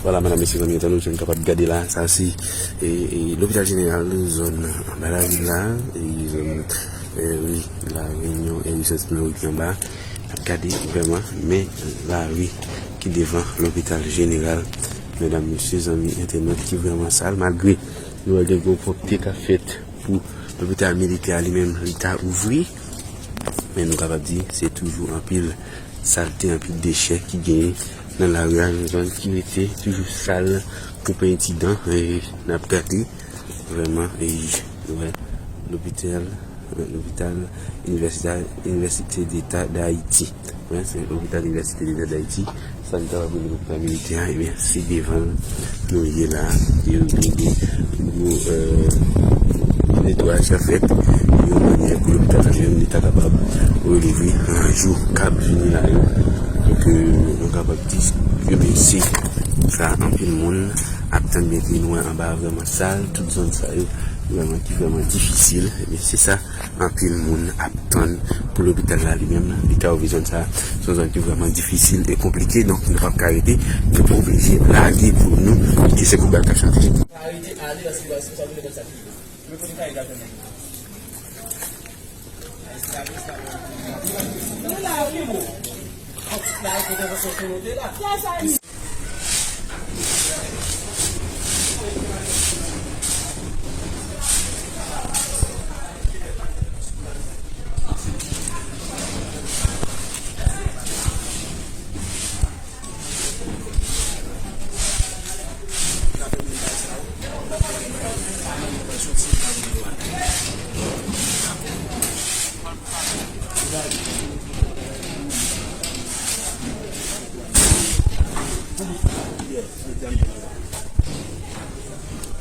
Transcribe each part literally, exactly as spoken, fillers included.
Vwala, medam, mesye, zanmi entènot, jan n kapab gade la, sa se, e, e, lopital jeneral zòn anba lavil la, e, zòn, e, ri La Reyinyon, e, ri Sent Meri ki anba. N ap gade vrèman, men lari ki devan lopital jeneral, medam, mesye, zanmi entènot, ki vrèman sal, malgre nou wè gen gwo pwòpte k ap fèt pou lopital militè a li menm, li ta ouvri. Men nou kapab di, se toujou anpil salte, anpil dechè ki genyen nan lari a, yon zòn ki rete toujou sal pou plen ensidan. E n ap gade vrèman, e nou wè lopital, lopital Inivèsita-, Inivèsite Deta d Ayiti. Wè, se lopital Inivèsite Deta d Ayiti. Sa n ta ap rele lopital militè a, ebyen, se devan l nou ye la. E yo gen de gwo, euh, netwayaj k ap fèt. Yon mannyè pou lopital la menm, li ta kapab relouvri nan jou k ap vini la yo. Donk, euh, nou kapab di, ebyen, se sa anpil moun ap tann, byen ke nou wè anba a vrèman sal, tout zòn sa yo, vrèman, ki vrèman difisil. Ebyen, se sa anpil moun ap tann pou lopital la li menm, li ka ouvri zòn sa. Se yon zòn ki vrèman difisil e konplike, donk nou p ap ka rete, nou oblije lage pou nou kite se pou bal ka chante. Arete ale, paske, paske sa vle konn sa ki vle. Mwen konn kay la kanmenm. Nou la, wi, bro. Kòm la, kote vòsyon sou nou te la.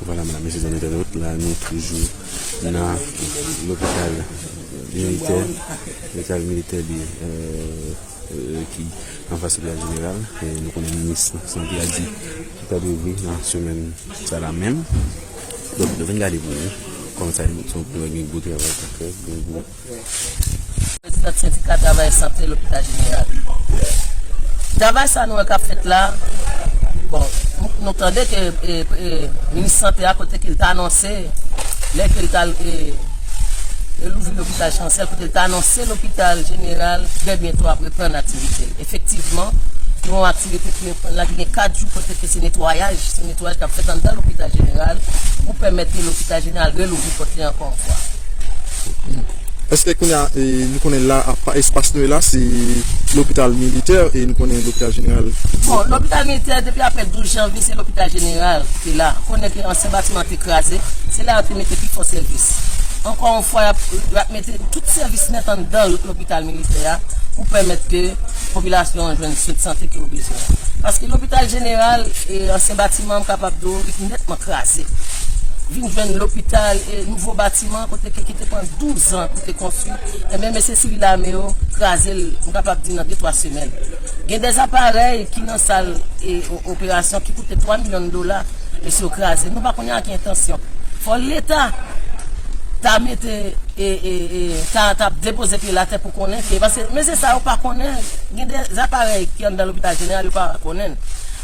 Vwala, medam, mesye, zanmi entènot, la nou toujou nan lopital militè, lopital militè li, euh, euh, ki anfas lopital jeneral. E nou konnen minis sante a di ki ta dwe ouvri nan semèn sa la menm. Donk, nou vin gade pou nou kòman sa ye, nou gen gwo travay pou fè, gen gwo Prezidant sendika travayè sante lopital jeneral. Travay sa nou wè k ap fèt la, bon, nou, nou tande ke, e, e, minis sante a, kote ke l ta anonse, lè ke l t al, e, e, louvri lopital Chansèl, kote l ta anonse lopital jeneral byen byento ap reprann aktivite l. Efektivman, nou gen yon aktivite ki reprann la, ki gen kat jou, kote ke se netwayaj, se netwayaj k ap fèt anndan lopital jeneral pou pèmèt ke lopital jeneral relouvri pòt li ankò yon fwa. Èske kounye a, e, nou konnen la, apa espas nou ye la, se lopital militè, e nou konnen lopital jeneral. Bon, lopital militè, depi apre douz janvye, se lopital jeneral ki te la. Konnen ke ansyen batiman te kraze, se la yo te mete pi fò sèvis. Ankò yon fwa, y ap, y ap mete tout sèvis nèt anndan lopital militè a pou pèmèt ke popilasyon an jwenn swen de sante ke yo bezwen. Paske lopital jeneral, e, ansyen batiman, m kapab di w, li nètman kraze. Vin jwenn lopital, e, nouvo batiman, kote ke, ki te pran douz an pou te konstwi, ebyen, mesye sivil ame yo kraze l, m kapab di, nan de twa semèn. Gen de aparèy ki nan sal, e, o-, operasyon ki koute twa milyon dola, mesye yo kraze. Nou pa konnen ak ki entansyon. Fò Leta ta mete e, e, e, ta, ta depoze pye l atè pou konnen ke, paske mesye sa yo pa konnen, gen de aparèy ki anndan lopital jeneral, yo pa konnen.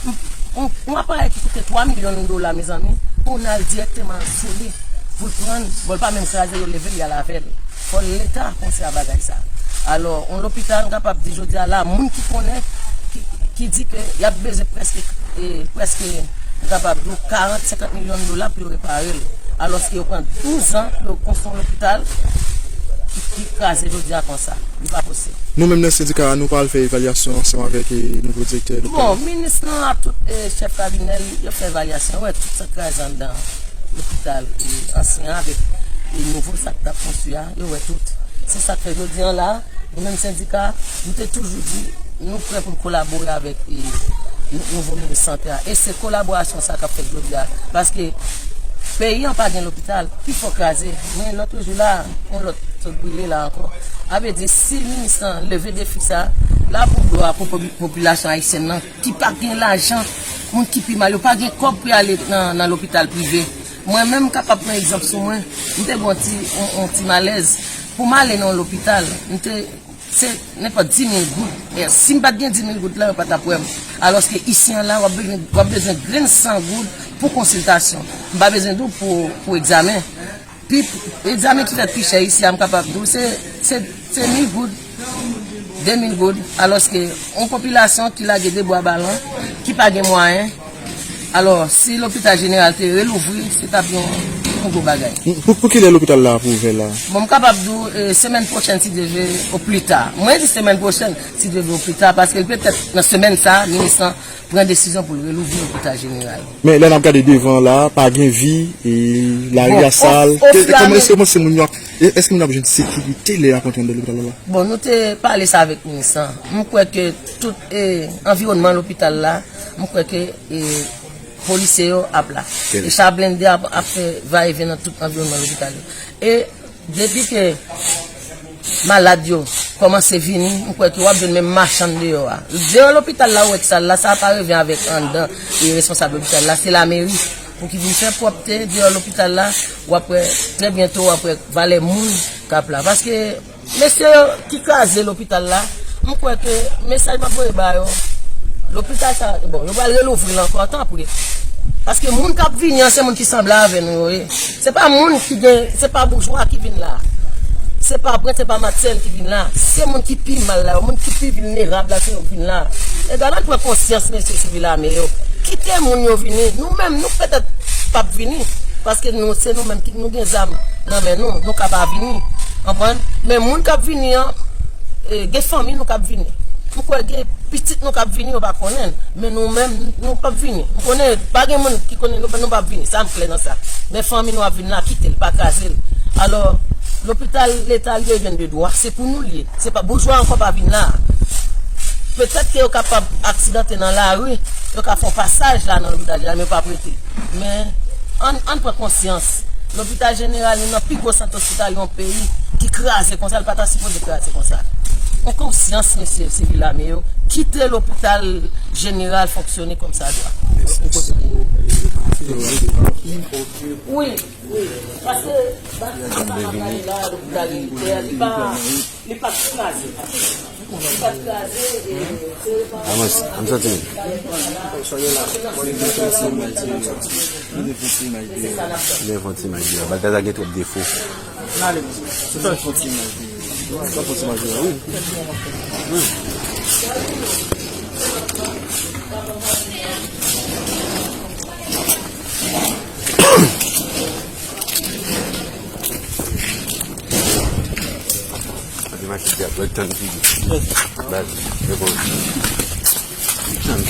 Yon, yon, yon aparèy ki koute twa milyon dola, mezanmi, pou n al dirèkteman sou li, pou l pran l, bon, l pa menm kraze, yo leve l, y al avè l. Fò Leta konsidere bagay sa. Alò, yon lopital, m kapab di jodi a la, moun ki konnen, ki, ki di ke y ap bezwen prèske, e, prèske, m kapab di w, karant, senkant milyon dola pou yo repare l. Alòske yo pran douz an pou yo konstwi yon lopital ki, ki kraze jodi a konsa. Li pa posib. Nou menm nan sendika a, nou pral fè evalyasyon ansanm avèk, e, nouvo direktè lopital. Bon, minis lan ak tout, e, chèf kabinè l, yo fè evalyasyon, yo wè tout sa k kraze anndan lopital, e, ansyen an avèk, e, nouvo sa k t ap konstwi a, yo wè tout. Se sa k fè jodi a la, nou menm sendika, nou te toujou di, nou prè pou n kolabore avèk, e, nou, nouvo minis sante a. E se kolaborasyon sa k ap fèt jodi a. Paske peyi an pa gen lopital, pi fò kraze. Men lòt jou la, yon lòt sot brile la ankò. A vle di, si minis lan leve defi sa, la pou glwa pou popi-, popilasyon ayisyèn nan, ki pa gen lajan, moun ki pi mal, yo pa gen kòb pou y ale nan, nan lopital prive. Mwen menm, m kapab pran egzanp sou mwen. M te gen yon ti, yon, yon ti malèz. Pou m ale nan yon lopital, m te Se nenpòt dis mil goud. E si m pa t gen dis mil goud la, yo pa t ap wè m. Alòske isi an la, w ap bezwen, w ap bezwen grenn san goud pou konsiltasyon. M pa bezwen di w pou, pou egzamen. Pi, egzamen ki fèt pi chè isi a, m kapab di w, se, se, se mil goud, de mil goud. Alòske yon popilasyon ki lage de bwa balan, ki pa gen mwayen, alò, si lopital jeneral te relouvri, se t ap yon, yon gwo bagay. Pou, pou kilè lopital la ap ouvè la? Bon, m kapab di w, e, semèn pwochèn, si Dye vle, o pli ta. Mwen di semèn pwochèn, si Dye vle, o pli ta, paske l petèt nan semèn sa a, minis lan pran desizyon pou l relouvri lopital jeneral. Men lè n ap gade devan la, pa gen vi, e lari a sal. Bon, o, o fur e a mezi. Kòman, èske w panse moun yo ap, e, èske moun yo ap jwenn sekirite lè y ap antre anndan lopital la? Bon, nou te pale sa avèk minis lan. M kwè ke tout, e, anviwònman lopital la, m kwè ke, e, polisye yo ap la. E cha blende ap, ap fè vayeven nan tout anviwònman lopital yo. E depi ke malad yo kòmanse vini, m kwè ke w ap jwenn menm machann deyò a. Deyò lopital la, ou wè k sal la, sa pa revyen avèk anndan, e responsab lopital la, se lameri pou ki vin fè pwòpte deyò lopital la, w ap wè, trè byento, w ap wè valè moun k ap la. Paske mesye yo ki kraze lopital la, m kwè ke mesaj m ap voye ba yo, lopital sa, bon, yo pral relouvri l ankò, tanpri. Paske moun k ap vini an, se moun ki sanble avè nou yo ye. Se pa moun ki gen, se pa boujwa ki vin la. Se pa Brent, se pa Matsèl ki vin la. Se moun ki pi mal la, moun ki pi vilnerab la, se yo k vin la. Egal, ann pran konsyans, mesye sivil ame yo. Kite moun yo vini. Nou menm, nou petèt p ap vini. Paske nou, se nou menm ki, nou gen zam nan men nou, nou ka pa vini. Konprann? Men moun k ap vini an, e, gen fanmi nou k ap vini. M kwè gen pitit nou k ap vini, yo pa konnen. Men nou menm, nou p ap vini. M konnen, pa gen moun ki konnen nou, nou p ap vini. Sa m klè nan sa. Men fanmi nou ap vin la, kite l, pa kraze l. Alò, lopital leta li e byen de dwa, se pou nou l ye. Se pa boujwa ankò pa vin la. Petèt ke yo kapab aksidante nan lari, yo ka fè yon pasaj la nan lopital la, men yo p ap rete. Men, ann, ann pran konsyans. Lopital jeneral, youn nan pi gwo sant ospitalye yon peyi, ki kraze konsa, li pa ta sipoze kraze konsa. Pran konsyans, mesye sivil ame yo. Kite lopital jeneral fonksyone kòmsadwa. Wi, wi. Paske, ba, sa pa pale la, lopital militè, li pa, li pa kraze. Li pa kraze, e, se pa. Avanse, ann sòti. Li fè yon ti imaj, li a. Baltazar gen twòp defo. N ale, mesye. Se fè yon ti imaj, li. Sa fè yon ti imaj, li a, wi. Wi. Gade machin ki ap tann figi. Baz, yo bon. Tann.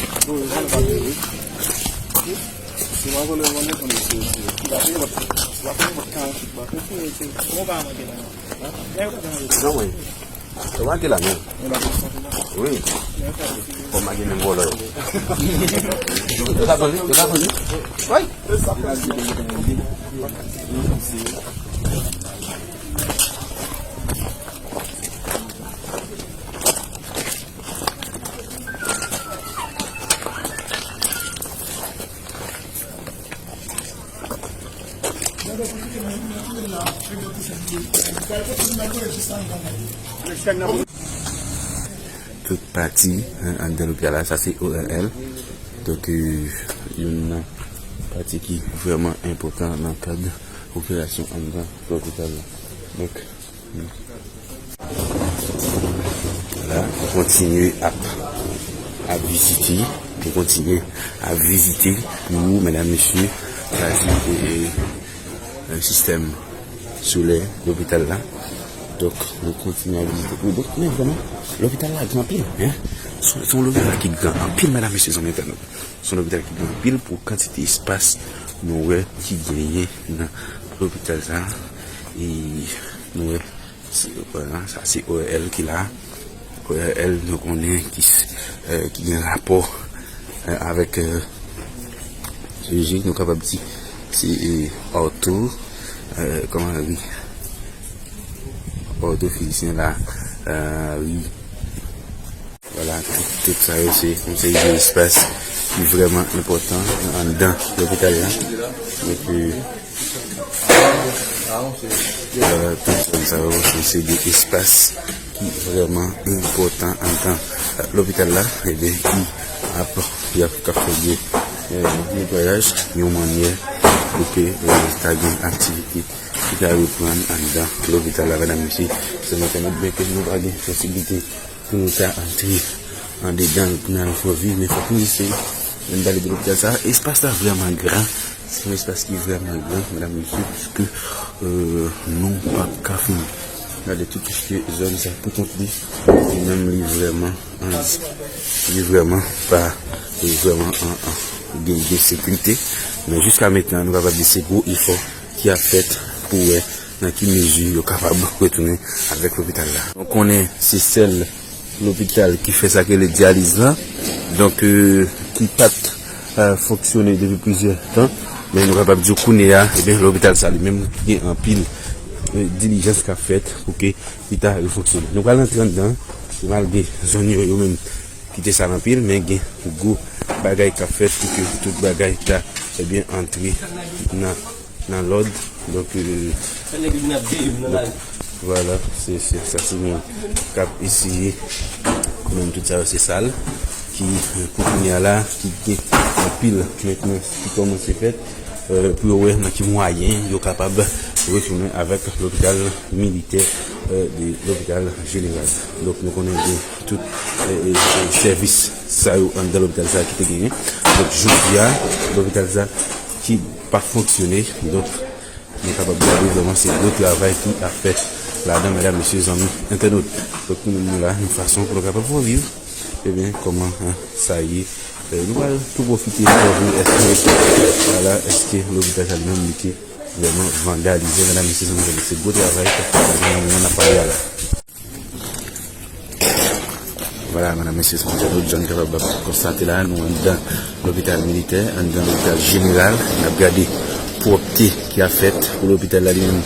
Se pa vòlè, vòlè, konn se, se, se pa fè nenpòt, se pa fè nenpòt karantik, ba, fè fouye, se, bon, pa manke la. Non, wi. Yo make la, non? Wi. Bon, make menm vòlò yo. Yo ka pran li, yo ka pran li. Wi. Tout pati, en, anndan lopital la, sa se O R L. Donk, euh, youn nan pati ki vrèman enpòtan nan kad operasyon anndan lopital la. Donk, la, nou kontinye ap, ap vizite, nou kontinye ap vizite pou, medam, mesye, sa se, e, e, e, sistèm solè lopital la. Donk, nou kontinye ap vizite pou, donk, men vrèman, lopital la gran anpil, en. Se, se yon lopital ki gran anpil, medam, mesye, zanmi entènot. Se yon lopital ki gen anpil pou kantite espas nou wè ki genyen nan lopital sa. E nou wè, se, sa se O R L ki la. O R L nou konnen ki, eh, ki gen rapò, eh, avèk, eh, chiriji, nou kapab di se, eh, orto, eh, kòman ri, orto fizisyen la, eh, ri. Vwala, tout, tout sa yo se yon seri de espas ki vrèman enpòtan anndan lopital la. Epi, vwala, tout zòn sa yo se yon seri de espas ki vrèman enpòtan anndan lopital la, ebyen, ki ap, y ap, k ap fè de, eh, netwayaj yon mannyè pou ke, eh, ta gen aktivite ki ka reprann anndan lopital la, medam, mesye, se nan tèm byen ke nou pa gen posiblite pou nou ta antre andedan l pou n al fè viv, men fòk nou eseye. Menm pale de lopital sa, espas la vrèman gran. Se yon espas ki vrèman gran, medam, mesye, piske, euh, nou p ap ka fin gade tout, piske zòn sa pou kont li, li menm li vrèman an, li vrèman pa, li vrèman an, an, gen, gen sekirite. Men jiska mentnan, nou kapab di se gwo efò ki ap fèt pou wè nan ki mezi yo kapab retounen avèk lopital la. Nou konnen se sèl lopital ki fè sa k rele dyaliz la, donk, euh, ki pa t, euh, fonksyone depi plizyè tan, men nou kapab di w kounye a, ebyen, lopital sa li menm gen anpil, euh, dilijans k ap fèt pou ke li ta refonksyone. Nou pral antre anndan, malgre zòn yo, yo menm kite sa anpil, men gen gwo bagay k ap fèt pou ke tout bagay ta, ebyen, antre nan nan lòd. Donk, euh, donk, vwala, se, se, sa se nou k ap eseye. Menm tout sa yo se sal ki, euh, pou kounye a la, ki gen anpil mentnans ki kòmanse fèt, euh, pou yo wè nan ki mwayen yo kapab retounen avèk lopital militè, euh, de lopital jeneral. Donk, nou konnen gen tout, euh, euh, sèvis sa yo anndan lopital sa ki te genyen. Donk, jodi a, lopital sa ki pa fonksyone. Donk, nou kapab gade vrèman se gwo travay ki ap fèt ladan, medam, mesye, zanmi entènot. Donk, nou menm nou la, yon fason pou nou kapab fè viv, ebyen, kòman, hein, sa ye. Euh, nou pral tou pwofite fè viv, èske, vwala, èske lopital sa li menm li te vrèman vandalize, medam, mesye, zanmi entènot. Se gwo travay k ap fèt ladan nan moman n ap pale a la. Vwala, medam, mesye, se konsa nou jan kapab ap konstate la, nou anndan lopital militè, anndan lopital jeneral, n ap gade pwòpte ki ap fèt pou lopital la li menm,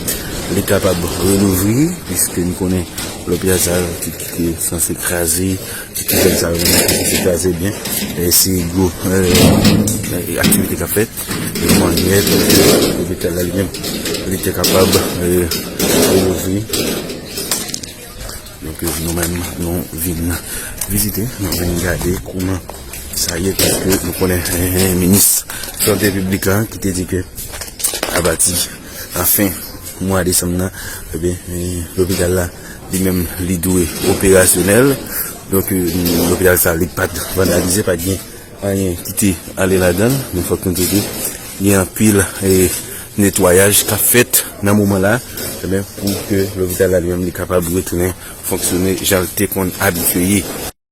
li kapab relouvri, piske nou konnen lopital sa yo, tout ki te sanse kraze, tout ki zòn sa yo, menm ki te kraze byen, e se gwo, eh, aktivite k ap fèt, e mannyè pou ke lopital la li menm, li te kapab, eh, relouvri. Donk, nou menm, nou vin vizite, nou vin gade kòman sa ye, paske nou konnen, eh, eh, minis sante piblik la ki te di ke apati a fen mwa desanm nan, ebyen, eh, lopital la, li menm, li dwe operasyonèl. Donk, eh, lopital sa, li pa t vandalize, pa t gen anyen ki te ale ladan l, men fòk nou di ke gen anpil, eh, netwayaj k ap fèt nan moman la, ebyen, pou ke lopital la li menm li kapab retounen fonksyone jan l te konn abitye ye.